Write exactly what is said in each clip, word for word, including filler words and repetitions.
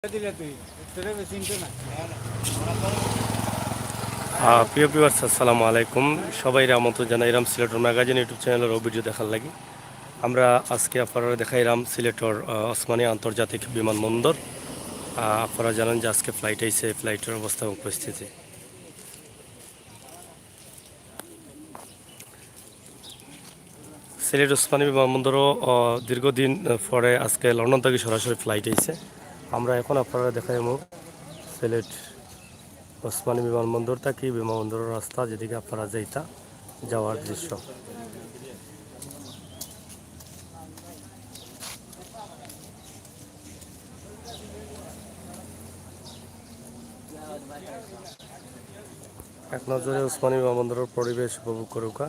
আহ, প্রিয় ভিউয়ার্স, আসসালামু আলাইকুম। সবাইরে আমন্ত্রণ জানাইরাম সিলেটর ম্যাগাজিন YouTube চ্যানেলর অউ ভিডিও দেখার লাগি। আমরা আজকে আপনারারে দেখাইরাম সিলেটর, আহ, ওসমানী আন্তর্জাতিক বিমানবন্দর। আহ, আপনারা জানেন যে আজকে ফ্লাইট আইছে, ফ্লাইটর অবস্থা এবং পরিস্থিতি। সিলেট ওসমানী বিমানবন্দরও, আহ, দীর্ঘদিন পরে আজকে লন্ডন থাকি সরাসরি ফ্লাইট আইছে। আমরা এখন আপনারারে দেখাইমু সিলেট ওসমানী বিমানবন্দর থাকি বিমানবন্দরর রাস্তা, যেদিকে আপনারা যাইতা, যাওয়ার দৃশ্য। এক নজরে ওসমানী বিমানবন্দরর পরিবেশ উপভোগ করুক্কা।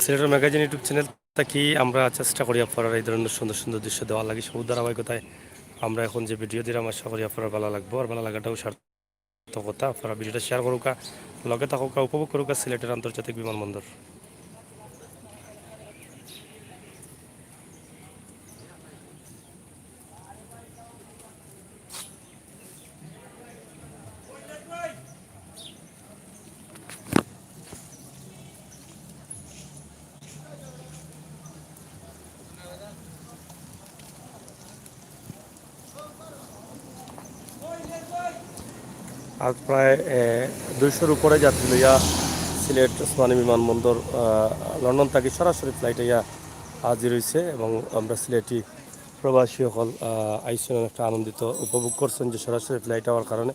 সিলেটর ম্যাগাজিন YouTube চ্যানেল থাকি আমরা চেষ্টা করি আপনারারে এই ধরনের সুন্দর সুন্দর দৃশ্য দেওয়ার লাগি। সবুর ধারাবাহিকতায় আমরা এখন যে ভিডিও দিরাম, আশা করি আপনারার ভালা লাগবো। আর ভালা লাগাটাও সার্থকতা। আপনারা ভিডিওটা শেয়ার করুক্কা, লগে থাকুক্কা, উপভোগ করুক্কা সিলেটের আন্তর্জাতিক বিমানবন্দর। আজ প্রায়, এ, দুইশোর উপরে যাত্রী লইয়া সিলেট ওসমানী বিমানবন্দর, আহ, লন্ডন থাকি সরাসরি ফ্লাইট আইয়া হাজির অইছে এবং আমরা সিলেটি প্রবাসী অকল, আহ, আইছইন, অনেকটা আনন্দিত উপভোগ করছইন যে সরাসরি ফ্লাইট আওয়ার কারণে।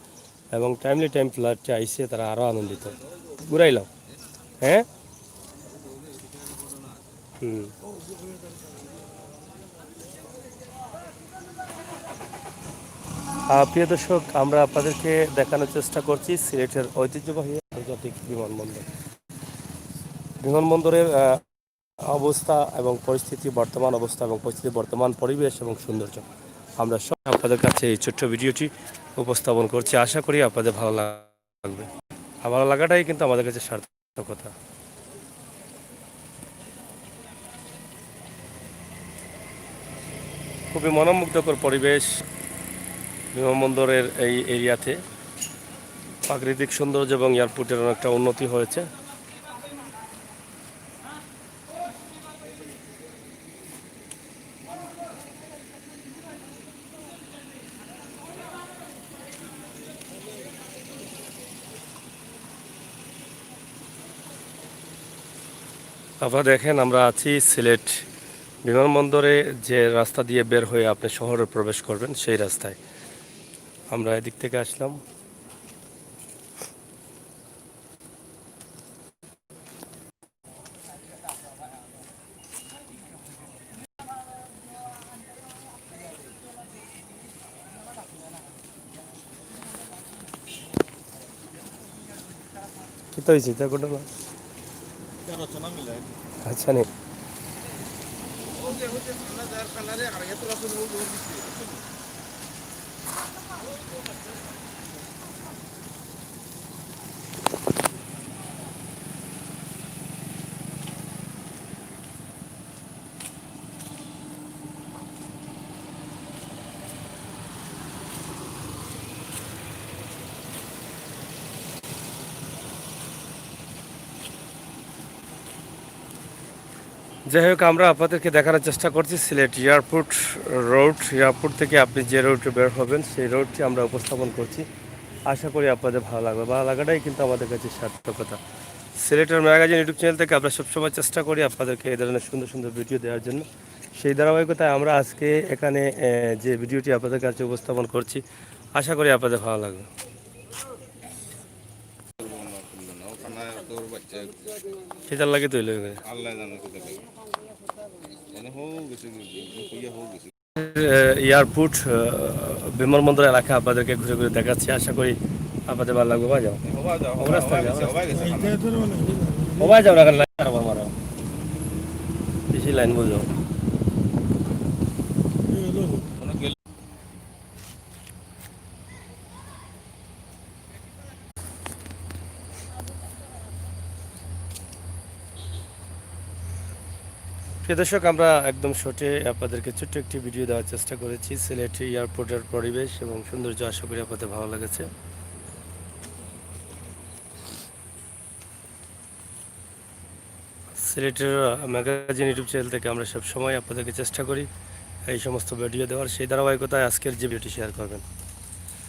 এবং টাইমলি টাইম ফ্লাইটটা আইছে, তারা আরও আনন্দিত। ঘুরাইলাম, হ্যাঁ? হুম। আহ, প্রিয় দর্শক, আমরা আপনাদেরকে দেখানোর চেষ্টা করছি সিলেটের ঐতিহ্যবাহী আন্তর্জাতিক বিমানবন্দর। বিমানবন্দরের, আহ, অবস্থা এবং পরিস্থিতি, বর্তমান অবস্থা এবং পরিস্থিতি, বর্তমান পরিবেশ এবং সৌন্দর্য আমরা সব আপনাদের কাছে এই ছোট্ট ভিডিওটি উপস্থাপন করছি। আশা করি আপনাদের ভালো লাগবে। আর ভালো লাগাটাই কিন্তু আমাদের কাছে সার্থকতা। খুবই মনোমুগ্ধকর পরিবেশ বিমানবন্দরের এই এরিয়াতে। প্রাকৃতিক সৌন্দর্য এবং এয়ারপোর্টের অনেকটা উন্নতি হয়েছে। আপনারা দেখেন, আমরা আছি সিলেট বিমানবন্দরে, যে রাস্তা দিয়ে বের হয়ে আপনি শহরে প্রবেশ করবেন, সেই রাস্তায়। আমরা এদিক থেকে আসলাম। কিতা অইছে, ইতা ঘটনা? আচ্ছা, নি। যাই হোক, আমরা আপনাদেরকে দেখানোর চেষ্টা করছি সিলেট এয়ারপোর্ট রোড। এয়ারপোর্ট থেকে আপনি যে রোডে বের হবেন, সেই রোডটি আমরা উপস্থাপন করছি। আশা করি আপনাদের ভালো লাগবে। ভালো লাগাটাই কিন্তু আমাদের কাছে সার্থকতা। সিলেটের ম্যাগাজিন YouTube চ্যানেল থেকে আমরা সবসময় চেষ্টা করি আপনাদেরকে এই ধরনের সুন্দর সুন্দর ভিডিও দেওয়ার জন্য। সেই ধারাবাহিকতায় আমরা আজকে এখানে, এ, যে ভিডিওটি আপনাদের কাছে উপস্থাপন করছি, আশা করি আপনাদের ভালো লাগবে। কিতার লাগি তৈল হয়ে গেছে? আল্লাহ জানে কিতার লাগি। এনে হো গেছে, হইয়া হো গেছে। এ, এয়ারপোর্ট, এ, বিমানবন্দর এলাকা আপনাদেরকে ঘুরে ঘুরে দেখাচ্ছি। আশা করি আপনাদের ভালো লাগবে। ভাই যাও। হবা যাও, ওরা হবা গেছে, হবা গেছে। হবা যাও, রাখার লাগে আরো মারো। বেশি লাইন বুঝো। অনেক গেল। দর্শক, আমরা একদম শর্টে আপনাদেরকে ছোট্ট একটি ভিডিও দেওয়ার চেষ্টা করেছি সিলেট এয়ারপোর্টের পরিবেশ এবং সৌন্দর্য। আশা করি আপনাদের ভালো লেগেছে। সিলেটের ম্যাগাজিন ইউটিউব চ্যানেল থেকে আমরা সব সময় আপনাদেরকে চেষ্টা করি এই সমস্ত ভিডিও দেওয়ার। সেই ধারাবাহিকতায় আজকের যে ভিডিওটি শেয়ার করবেন।